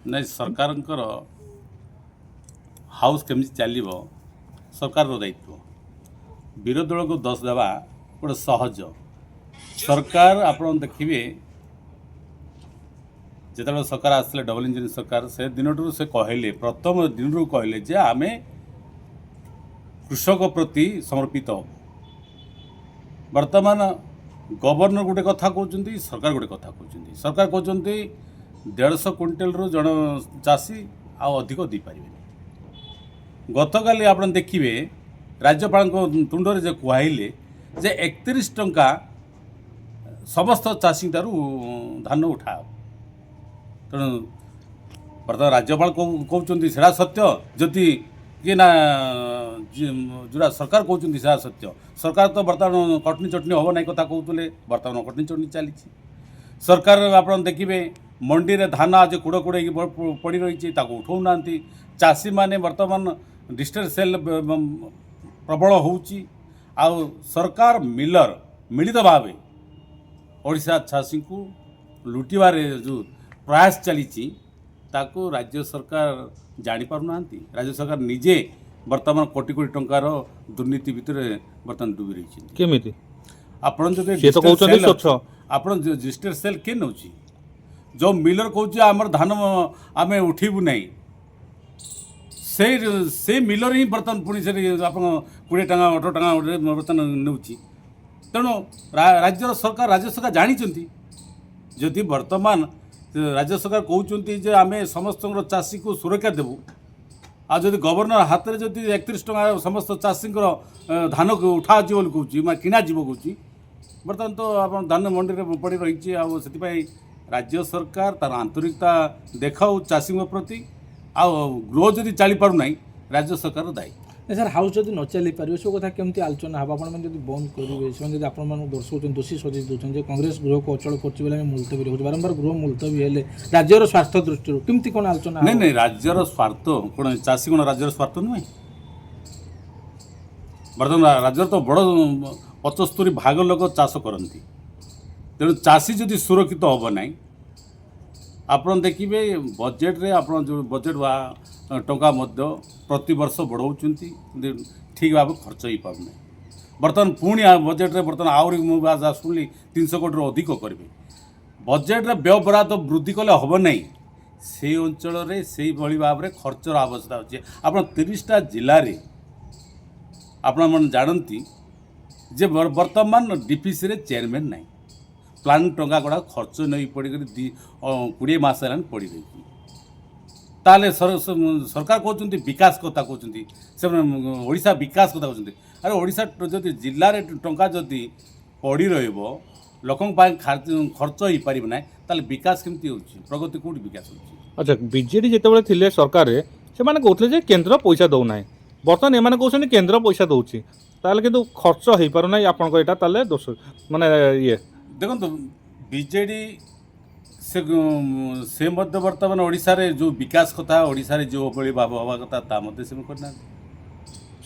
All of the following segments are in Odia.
ନାଇଁ, ସରକାରଙ୍କର ହାଉସ୍ କେମିତି ଚାଲିବ ସରକାରର ଦାୟିତ୍ୱ। ବିରୋଧୀ ଦଳକୁ ଦୋଷ ଦେବା ଗୋଟେ ସହଜ। ସରକାର, ଆପଣ ଦେଖିବେ, ଯେତେବେଳେ ସରକାର ଆସିଲେ, ଡବଲ ଇଞ୍ଜିନ୍ ସରକାର, ସେ ଦିନଠୁ ସେ କହିଲେ, ପ୍ରଥମ ଦିନରୁ କହିଲେ ଯେ ଆମେ କୃଷକ ପ୍ରତି ସମର୍ପିତ ହେବୁ। ବର୍ତ୍ତମାନ ଗଭର୍ଣ୍ଣର ଗୋଟେ କଥା କହୁଛନ୍ତି, ସରକାର ଗୋଟେ କଥା କହୁଛନ୍ତି। ସରକାର କହୁଛନ୍ତି 150 କୁଇଣ୍ଟାଲରୁ ଜଣେ ଚାଷୀ ଆଉ ଅଧିକ ଦେଇପାରିବେନି। ଗତକାଲି ଆପଣ ଦେଖିବେ, ରାଜ୍ୟପାଳଙ୍କ ତୁଣ୍ଡରେ ଯେ କୁହାଇଲେ ଯେ 31 ଟଙ୍କା ସମସ୍ତ ଚାଷୀଙ୍କଠାରୁ ଧାନ ଉଠା ହେବ। ତେଣୁ ବର୍ତ୍ତମାନ ରାଜ୍ୟପାଳ କହୁଛନ୍ତି ସେଟା ସତ୍ୟ ଯଦି କି ନା ଯେଉଁଟା ସରକାର କହୁଛନ୍ତି ସେଟା ସତ୍ୟ? ସରକାର ତ ବର୍ତ୍ତମାନ କଟନୀ ଚଟନି ହେବ ନାହିଁ କଥା କହୁଥିଲେ, ବର୍ତ୍ତମାନ କଟନୀ ଚଟନି ଚାଲିଛି ସରକାର। ଆପଣ ଦେଖିବେ, ମଣ୍ଡିରେ ଧାନ ଆଜି କୁଡ଼ କୁଡ଼େଇକି ପଡ଼ି ରହିଛି, ତାକୁ ଉଠାଉନାହାନ୍ତି ଚାଷୀମାନେ। ବର୍ତ୍ତମାନ ଡିଷ୍ଟ୍ରେସ୍ ସେଲ୍ ପ୍ରବଳ ହେଉଛି। ଆଉ ସରକାର ମିଲର ମିଳିତ ଭାବେ ଓଡ଼ିଶା ଚାଷୀଙ୍କୁ ଲୁଟିବାରେ ଯେଉଁ ପ୍ରୟାସ ଚାଲିଛି, ତାକୁ ରାଜ୍ୟ ସରକାର ଜାଣିପାରୁନାହାନ୍ତି। ରାଜ୍ୟ ସରକାର ନିଜେ ବର୍ତ୍ତମାନ କୋଟି କୋଟି ଟଙ୍କାର ଦୁର୍ନୀତି ଭିତରେ ବର୍ତ୍ତମାନ ଡୁବି ରହିଛନ୍ତି। କେମିତି? ଆପଣ ଯଦି ସିଏ ତ କହୁଛନ୍ତି distress cell ସ୍ୱଚ୍ଛ। ଆପଣ ଡିଷ୍ଟ୍ରେସ୍ ସେଲ୍ କିଏ ନେଉଛି? ଯେଉଁ ମିଲର କହୁଛି ଆମର ଧାନ ଆମେ ଉଠିବୁ ନାହିଁ, ସେଇ ସେଇ ମିଲର ହିଁ ବର୍ତ୍ତମାନ ପୁଣି ସେଠି ଆପଣ 20 ଟଙ୍କା, 18 ଟଙ୍କା ଗୋଟେ ବର୍ତ୍ତମାନ ନେଉଛି। ତେଣୁ ରାଜ୍ୟର ସରକାର, ରାଜ୍ୟ ସରକାର ଜାଣିଛନ୍ତି। ଯଦି ବର୍ତ୍ତମାନ ରାଜ୍ୟ ସରକାର କହୁଛନ୍ତି ଯେ ଆମେ ସମସ୍ତଙ୍କର ଚାଷୀକୁ ସୁରକ୍ଷା ଦେବୁ, ଆଉ ଯଦି ଗଭର୍ଣ୍ଣର ହାତରେ ଯଦି 31 ଟଙ୍କା ସମସ୍ତ ଚାଷୀଙ୍କର ଧାନକୁ ଉଠାଯିବ ବୋଲି କହୁଛି, ମାନେ କିଣାଯିବ କହୁଛି, ବର୍ତ୍ତମାନ ତ ଆପଣ ଧାନ ମଣ୍ଡିରେ ପଡ଼ି ରହିଛି। ଆଉ ସେଥିପାଇଁ ରାଜ୍ୟ ସରକାର ତାର ଆନ୍ତରିକତା ଦେଖାଉ ଚାଷୀଙ୍କ ପ୍ରତି। ଆଉ ଗୃହ ଯଦି ଚାଲିପାରୁନାହିଁ, ରାଜ୍ୟ ସରକାର ଦାୟୀ। ନାଇଁ ସାର୍, ହାଉସ୍ ଯଦି ନ ଚାଲିପାରିବ, ସବୁ କଥା କେମିତି ଆଲୋଚନା ହେବ? ଆପଣମାନେ ଯଦି ବନ୍ଦ କରିବେ, ସେମାନେ ଯଦି ଆପଣମାନଙ୍କୁ ଦର୍ଶାଉଛନ୍ତି, ଦୋଷୀ ସଜେଇ ଦେଉଛନ୍ତି ଯେ କଂଗ୍ରେସ ଗୃହକୁ ଅଚଳ କରୁଛି ବୋଲି ଆମେ ମୁଲତବୀ ରଖୁଛୁ, ବାରମ୍ବାର ଗୃହ ମୁଲତବୀ ହେଲେ ରାଜ୍ୟର ସ୍ୱାର୍ଥ ଦୃଷ୍ଟିରୁ କେମିତି କ'ଣ ଆଲୋଚନା ନାଇଁ ହେବ? ନାଇଁ, ରାଜ୍ୟର ସ୍ୱାର୍ଥ କ'ଣ? ଚାଷୀ କ'ଣ ରାଜ୍ୟର ସ୍ୱାର୍ଥ ନୁହେଁ? ବର୍ତ୍ତମାନ ରାଜ୍ୟର ତ ବଡ଼ 75 ଭାଗ ଲୋକ ଚାଷ କରନ୍ତି। ତେଣୁ ଚାଷୀ ଯଦି ସୁରକ୍ଷିତ ହେବ ନାହିଁ, ଆପଣ ଦେଖିବେ, ବଜେଟରେ ଆପଣ ଯେଉଁ ବଜେଟ୍ ବା ଟଙ୍କା ମଧ୍ୟ ପ୍ରତିବର୍ଷ ବଢ଼ାଉଛନ୍ତି, କିନ୍ତୁ ଠିକ୍ ଭାବେ ଖର୍ଚ୍ଚ ହେଇପାରୁନାହିଁ। ବର୍ତ୍ତମାନ ପୁଣି ବଜେଟରେ ବର୍ତ୍ତମାନ ଆହୁରି ମୁଁ ଯାହା ଶୁଣିଲି 300 କୋଟିରୁ ଅଧିକ କରିବେ। ବଜେଟରେ ବ୍ୟୟ ବରାଦ ବୃଦ୍ଧି କଲେ ହେବ ନାହିଁ, ସେଇ ଅଞ୍ଚଳରେ ସେଇଭଳି ଭାବରେ ଖର୍ଚ୍ଚର ଆବଶ୍ୟକତା ଅଛି। ଆପଣ 30ଟା ଜିଲ୍ଲାରେ ଆପଣମାନେ ଜାଣନ୍ତି ଯେ ବର୍ତ୍ତମାନ ଡିପିସିରେ ଚେୟାରମ୍ୟାନ୍ ନାହିଁ। ପ୍ଲାନ୍ ଟଙ୍କା ଗୁଡ଼ାକ ଖର୍ଚ୍ଚ ନେଇ ପଡ଼ିକରି 20 ମାସ ହେଲାଣି ପଡ଼ି ରହିଛି। ତାହେଲେ ସରକାର କହୁଛନ୍ତି, ବିକାଶ କଥା କହୁଛନ୍ତି, ସେମାନେ ଓଡ଼ିଶା ବିକାଶ କଥା କହୁଛନ୍ତି। ଆରେ, ଓଡ଼ିଶା ଯଦି ଜିଲ୍ଲାରେ ଟଙ୍କା ଯଦି ପଡ଼ି ରହିବ, ଲୋକଙ୍କ ପାଇଁ ଖର୍ଚ୍ଚ ହେଇପାରିବ ନାହିଁ, ତାହେଲେ ବିକାଶ କେମିତି ହେଉଛି? ପ୍ରଗତି କେଉଁଠି ବିକାଶ ହେଉଛି? ଆଚ୍ଛା, ବିଜେଡି ଯେତେବେଳେ ଥିଲେ ସରକାରରେ, ସେମାନେ କହୁଥିଲେ ଯେ କେନ୍ଦ୍ର ପଇସା ଦେଉନାହିଁ। ବର୍ତ୍ତମାନ ଏମାନେ କହୁଛନ୍ତି କେନ୍ଦ୍ର ପଇସା ଦେଉଛି, ତାହେଲେ କିନ୍ତୁ ଖର୍ଚ୍ଚ ହେଇପାରୁନାହିଁ। ଆପଣଙ୍କ ଏଇଟା ତାହେଲେ ଦୋଷ ମାନେ ଇଏ? ଦେଖନ୍ତୁ, ବିଜେଡ଼ି ସେ ମଧ୍ୟ ବର୍ତ୍ତମାନ ଓଡ଼ିଶାରେ ଯେଉଁ ବିକାଶ କଥା, ଓଡ଼ିଶାରେ ଯେଉଁଭଳି ଭାବ ହେବା କଥା, ତା ମଧ୍ୟ ସେମାନେ କରିନାହାନ୍ତି।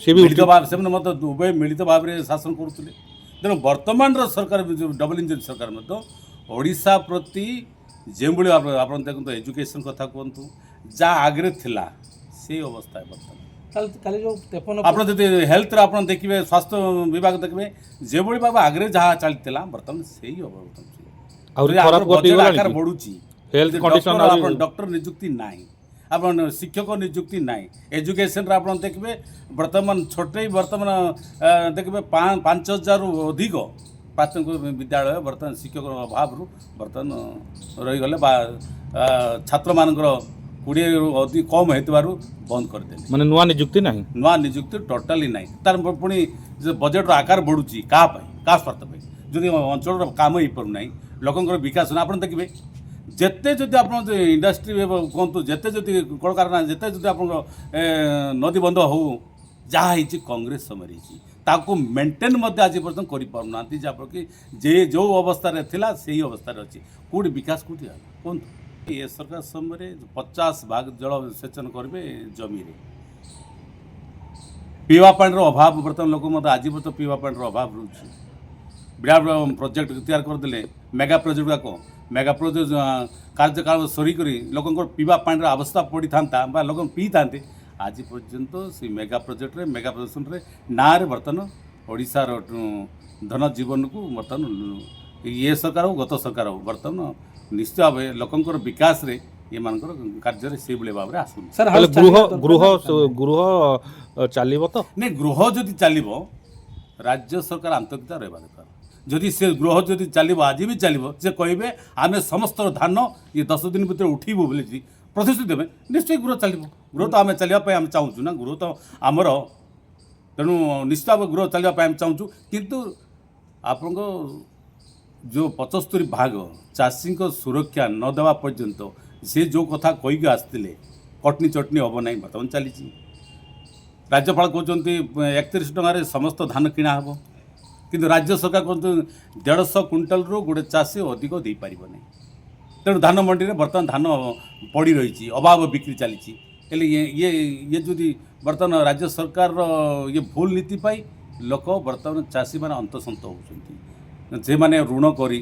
ସେ ବି ମିଳିତ ଭାବେ ସେମାନେ ମଧ୍ୟ ଉଭୟ ମିଳିତ ଭାବରେ ଶାସନ କରୁଥିଲେ। ତେଣୁ ବର୍ତ୍ତମାନର ସରକାର, ଯେଉଁ ଡବଲ ଇଞ୍ଜିନ୍ ସରକାର ମଧ୍ୟ ଓଡ଼ିଶା ପ୍ରତି ଯେଉଁଭଳି ଭାବରେ, ଆପଣ ଦେଖନ୍ତୁ, ଏଜୁକେସନ୍ କଥା କୁହନ୍ତୁ, ଯାହା ଆଗରେ ଥିଲା ସେଇ ଅବସ୍ଥା ବର୍ତ୍ତମାନ। କାଲି କାଲି ଯେଉଁ 53 ଆପଣ ଯଦି ହେଲ୍ଥରେ ଆପଣ ଦେଖିବେ, ସ୍ୱାସ୍ଥ୍ୟ ବିଭାଗ ଦେଖିବେ, ଯେଭଳି ଭାବେ ଆଗରେ ଯାହା ଚାଲିଥିଲା, ବର୍ତ୍ତମାନ ସେଇ ଅବସ୍ଥା। ଆହୁରି ଯଦି ଖରାପ ଆମର ଗତି ବଜେଟ୍ ହେଇଗଲାଣି ଆକାର କି? ବଢୁଛି, ହେଲ୍ଥ ଯଦି କଣ୍ଡିସନ ଡକ୍ଟର, ଆପଣ ଡକ୍ଟର ନିଯୁକ୍ତି ନାହିଁ, ଆପଣ ଶିକ୍ଷକ ନିଯୁକ୍ତି ନାହିଁ। ଏଜୁକେସନରେ ଆପଣ ଦେଖିବେ, ବର୍ତ୍ତମାନ ଛୋଟେଇ ବର୍ତ୍ତମାନ ଦେଖିବେ 5000ରୁ ଅଧିକ ପ୍ରାଥମିକ ବିଦ୍ୟାଳୟ ବର୍ତ୍ତମାନ ଶିକ୍ଷକ ଅଭାବରୁ ବର୍ତ୍ତମାନ ରହିଗଲେ ବା ଛାତ୍ରମାନଙ୍କର 20ରୁ ଅଧିକ କମ୍ ହେଇଥିବାରୁ ବନ୍ଦ କରିଦେଲେ। ମାନେ ନୂଆ ନିଯୁକ୍ତି ନାହିଁ? ନୂଆ ନିଯୁକ୍ତି ଟୋଟାଲି ନାହିଁ। ତାର ପୁଣି ଯେ ବଜେଟ୍ର ଆକାର ବଢ଼ୁଛି କାହା ପାଇଁ, କାହା ସ୍ୱାର୍ଥ ପାଇଁ, ଯଦି ଅଞ୍ଚଳର କାମ ହେଇପାରୁନାହିଁ, ଲୋକଙ୍କର ବିକାଶ ନାହିଁ? ଆପଣ ଦେଖିବେ, ଯେତେ ଯଦି ଆପଣ ଇଣ୍ଡଷ୍ଟ୍ରି କୁହନ୍ତୁ, ଯେତେ ଯଦି କଳକାରଖାନା, ଯେତେ ଯଦି ଆପଣଙ୍କ ନଦୀ ବନ୍ଧ ହଉ, ଯାହା ହେଇଛି କଂଗ୍ରେସ ସମୟରେ ହେଇଛି। ତାକୁ ମେଣ୍ଟେନ୍ ମଧ୍ୟ ଆଜି ପର୍ଯ୍ୟନ୍ତ କରିପାରୁନାହାନ୍ତି, ଯାହାଫଳରେ କି ଯେ ଯେଉଁ ଅବସ୍ଥାରେ ଥିଲା ସେଇ ଅବସ୍ଥାରେ ଅଛି। କେଉଁଠି ବିକାଶ, କେଉଁଠି ହେଲା କୁହନ୍ତୁ? ଏ ସରକାର ସମୟରେ 50 ଭାଗ ଜଳସେଚନ କରିବେ ଜମିରେ। ପିଇବା ପାଣିର ଅଭାବ ବର୍ତ୍ତମାନ ଲୋକ ମଧ୍ୟ ଆଜି ପର୍ଯ୍ୟନ୍ତ ପିଇବା ପାଣିର ଅଭାବ ରହୁଛି। ବିରାଟ ପ୍ରୋଜେକ୍ଟ ତିଆରି କରିଦେଲେ, ମେଗା ପ୍ରୋଜେକ୍ଟ ଗୁଡ଼ାକ। ମେଗା ପ୍ରୋଜେକ୍ଟ କାର୍ଯ୍ୟକାଳ ସରିକରି ଲୋକଙ୍କର ପିଇବା ପାଣିର ଆବଶ୍ୟକତା ପଡ଼ିଥାନ୍ତା ବା ଲୋକ ପିଇଥାନ୍ତେ, ଆଜି ପର୍ଯ୍ୟନ୍ତ ସେ ମେଗା ପ୍ରୋଜେକ୍ଟରେ, ମେଗା ପ୍ରଦର୍ଶନରେ ନାଁରେ ବର୍ତ୍ତମାନ ଓଡ଼ିଶାର ଧନ ଜୀବନକୁ ବର୍ତ୍ତମାନ ଇଏ ସରକାର ହଉ, ଗତ ସରକାର ହଉ, ବର୍ତ୍ତମାନ ନିଶ୍ଚୟ ଭାବେ ଲୋକଙ୍କର ବିକାଶରେ ଏମାନଙ୍କର କାର୍ଯ୍ୟରେ ସେଇଭଳି ଭାବରେ ଆସୁନି। ସାର୍, ତାହେଲେ ହାଉସ୍ ଗୃହ ଚାଲିବା ଦରକାର ଗୃହ ନା ଦରକାର ନାହିଁ? ଗୃହ ଚାଲିବ ତ? ନାଇଁ, ଗୃହ ଯଦି ଚାଲିବ, ରାଜ୍ୟ ସରକାର ଆନ୍ତରିକତା ରହିବା ଦରକାର। ଯଦି ସେ ଗୃହ ଯଦି ଚାଲିବ, ଆଜି ବି ଚାଲିବ, ସେ କହିବେ ଆମେ ସମସ୍ତ ଧାନ ଇଏ 10 ଦିନ ଭିତରେ ଉଠିବୁ ବୋଲି ଯଦି ପ୍ରତିଶ୍ରୁତି ଦେବେ, ନିଶ୍ଚୟ ଗୃହ ଚାଲିବ। ଗୃହ ତ ଆମେ ଚାଲିବା ପାଇଁ ଆମେ ଚାହୁଁଛୁ ନା, ଗୃହ ତ ଆମର। ତେଣୁ ନିଶ୍ଚିତ ଭାବେ ଗୃହ ଚାଲିବା ପାଇଁ ଆମେ ଚାହୁଁଛୁ। କିନ୍ତୁ ଆପଣଙ୍କ ଯେଉଁ 75 ଭାଗ ଚାଷୀଙ୍କ ସୁରକ୍ଷା ନ ଦେବା ପର୍ଯ୍ୟନ୍ତ, ସେ ଯେଉଁ କଥା କହିକି ଆସିଥିଲେ କଟନୀ ଚଟନି ହେବ ନାହିଁ, ବର୍ତ୍ତମାନ ଚାଲିଛି। ରାଜ୍ୟପାଳ କହୁଛନ୍ତି 31 ଟଙ୍କାରେ ସମସ୍ତ ଧାନ କିଣା ହେବ, କିନ୍ତୁ ରାଜ୍ୟ ସରକାର କହୁଛନ୍ତି 150 କୁଇଣ୍ଟାଲରୁ ଗୋଟେ ଚାଷୀ ଅଧିକ ଦେଇପାରିବ ନାହିଁ। ତେଣୁ ଧାନ ମଣ୍ଡିରେ ବର୍ତ୍ତମାନ ଧାନ ପଡ଼ି ରହିଛି, ଅଭାବ ବିକ୍ରି ଚାଲିଛି। ହେଲେ ଇଏ ଯଦି ବର୍ତ୍ତମାନ ରାଜ୍ୟ ସରକାରର ଇଏ ଭୁଲ ନୀତି ପାଇଁ ଲୋକ ବର୍ତ୍ତମାନ ଚାଷୀମାନେ ଅନ୍ତସନ୍ତ ହେଉଛନ୍ତି। ସେମାନେ ଋଣ କରି,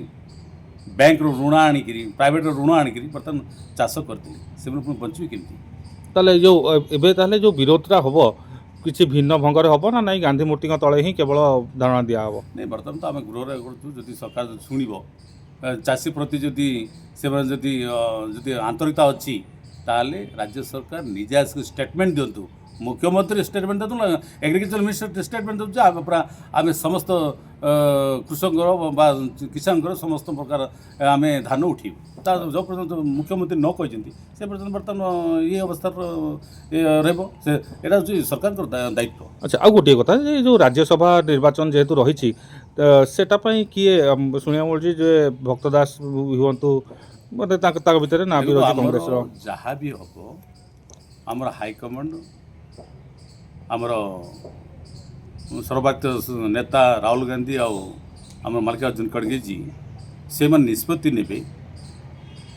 ବ୍ୟାଙ୍କରୁ ଋଣ ଆଣିକିରି, ପ୍ରାଇଭେଟରୁ ଋଣ ଆଣିକିରି ବର୍ତ୍ତମାନ ଚାଷ କରିଥିଲେ, ସେମାନେ ପୁଣି ବଞ୍ଚିବେ କେମିତି? ତାହେଲେ ଯୋଉ ଏବେ ତାହେଲେ ଯୋଉ ବିରୋଧଟା ହବ, କିଛି ଭିନ୍ନ ଭଙ୍ଗରେ ହବ ନା ନାଇଁ, ଗାନ୍ଧୀ ମୂର୍ତ୍ତିଙ୍କ ତଳେ ହିଁ କେବଳ ଧାରଣା ଦିଆହବ? ନାଇଁ, ବର୍ତ୍ତମାନ ତ ଆମେ ଗୃହରେ କରୁଛୁ। ଯଦି ସରକାର ଯଦି ଶୁଣିବ, ଚାଷୀ ପ୍ରତି ଯଦି ସେମାନେ ଯଦି ଆନ୍ତରିକତା ଅଛି, ତାହେଲେ ରାଜ୍ୟ ସରକାର ନିଜେ ଆସିକି ଷ୍ଟେଟମେଣ୍ଟ ଦିଅନ୍ତୁ। ମୁଖ୍ୟମନ୍ତ୍ରୀ ଷ୍ଟେଟମେଣ୍ଟ ଦିଅନ୍ତୁ ନା ଏଗ୍ରିକଲଚର ମିନିଷ୍ଟର ଷ୍ଟେଟମେଣ୍ଟ ଦିଅନ୍ତୁ ଯେ ଆମେ ପୁରା ଆମେ ସମସ୍ତ କୃଷକଙ୍କର ବା କିଷାନଙ୍କର ସମସ୍ତ ପ୍ରକାର ଆମେ ଧାନ ଉଠେଇବୁ। ତା ଯେଉଁ ପର୍ଯ୍ୟନ୍ତ ମୁଖ୍ୟମନ୍ତ୍ରୀ ନ କହିଛନ୍ତି, ସେ ପର୍ଯ୍ୟନ୍ତ ବର୍ତ୍ତମାନ ଇଏ ଅବସ୍ଥାର ଇଏ ରହିବ। ସେ ଏଇଟା ହେଉଛି ସରକାରଙ୍କର ଦାୟିତ୍ୱ। ଆଚ୍ଛା, ଆଉ ଗୋଟିଏ କଥା ଯେ ଯୋଉ ରାଜ୍ୟସଭା ନିର୍ବାଚନ ଯେହେତୁ ରହିଛି, ତ ସେଟା ପାଇଁ କିଏ ଶୁଣିବାକୁ ମିଳୁଛି ଯେ ଭକ୍ତ ଦାସ ହୁଅନ୍ତୁ ବୋଧେ, ତାଙ୍କ ଭିତରେ ନାଁ ବି ଦେଖନ୍ତୁ, ରହିଛି ଆମର କଂଗ୍ରେସର। ଯାହା ବି ହେବ, ଆମର ହାଇକମାଣ୍ଡ, ଆମର ସର୍ବଭାରତୀୟ ନେତା ରାହୁଲ ଗାନ୍ଧୀ ଆଉ ଆମର ମଲ୍ଲିକାର୍ଜୁନ ଖଡ଼ଗେଜୀ, ସେମାନେ ନିଷ୍ପତ୍ତି ନେବେ।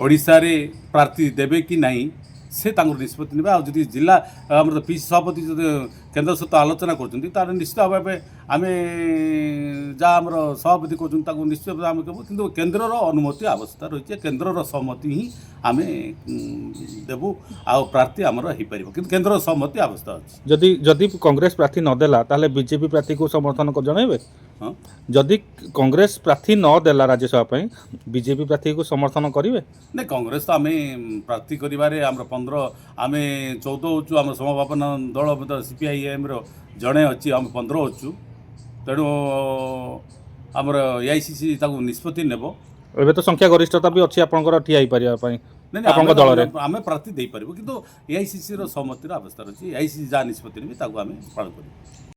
ଓଡ଼ିଶାରେ ପ୍ରାର୍ଥୀ ଦେବେ କି ନାହିଁ, ସେ ତାଙ୍କର ନିଷ୍ପତ୍ତି ନେବେ। ଆଉ ଯଦି ଜିଲ୍ଲା ଆମର ପିସି ସଭାପତି ଯଦି କେନ୍ଦ୍ର ସହିତ ଆଲୋଚନା କରୁଛନ୍ତି, ତାହେଲେ ନିଶ୍ଚିତ ଭାବେ ଆମେ ଯାହା ଆମର ସଭାପତି କହୁଛନ୍ତି, ତାକୁ ନିଶ୍ଚିତ ଭାବେ ଆମେ ଦେବୁ। କିନ୍ତୁ କେନ୍ଦ୍ରର ଅନୁମତି ଆବଶ୍ୟକତା ରହିଛି। କେନ୍ଦ୍ରର ସହମତି ହିଁ ଆମେ ଦେବୁ ଆଉ ପ୍ରାର୍ଥୀ ଆମର ହେଇପାରିବ, କିନ୍ତୁ କେନ୍ଦ୍ରର ସହମତି ଆବଶ୍ୟକତା ଅଛି। ଯଦି କଂଗ୍ରେସ ପ୍ରାର୍ଥୀ ନଦେଲା, ତାହେଲେ ବିଜେପି ପ୍ରାର୍ଥୀକୁ ସମର୍ଥନ ଜଣାଇବେ? ହଁ। ଯଦି କଂଗ୍ରେସ ପ୍ରାର୍ଥୀ ନ ଦେଲା ରାଜ୍ୟସଭା ପାଇଁ, ବିଜେପି ପ୍ରାର୍ଥୀକୁ ସମର୍ଥନ କରିବେ? ନାଇଁ, କଂଗ୍ରେସ ତ ଆମେ ପ୍ରାର୍ଥୀ କରିବାରେ ଆମର 15, ଆମେ 14 ହେଉଛୁ। ଆମ ସମଭାବନା ଦଳ ସିପିଆଇଏମ୍ର ଜଣେ ଅଛି, ଆମେ 15 ଅଛୁ। ତେଣୁ ଆମର ଏଆଇସିସି ତାକୁ ନିଷ୍ପତ୍ତି ନେବ। ଏବେ ତ ସଂଖ୍ୟା ଗରିଷ୍ଠତା ବି ଅଛି ଆପଣଙ୍କର ଠିଆ ହେଇପାରିବା ପାଇଁ। ନାଇଁ, ଆପଣଙ୍କ ଦଳରେ? ଆମେ ପ୍ରାର୍ଥୀ ଦେଇପାରିବୁ, କିନ୍ତୁ ଏଆଇସିସିର ସହମତିର ଆବଶ୍ୟକତା ଅଛି। ଏଆଇସିସି ଯାହା ନିଷ୍ପତ୍ତି ନେବେ, ତାକୁ ଆମେ ପାଳନ କରିବୁ।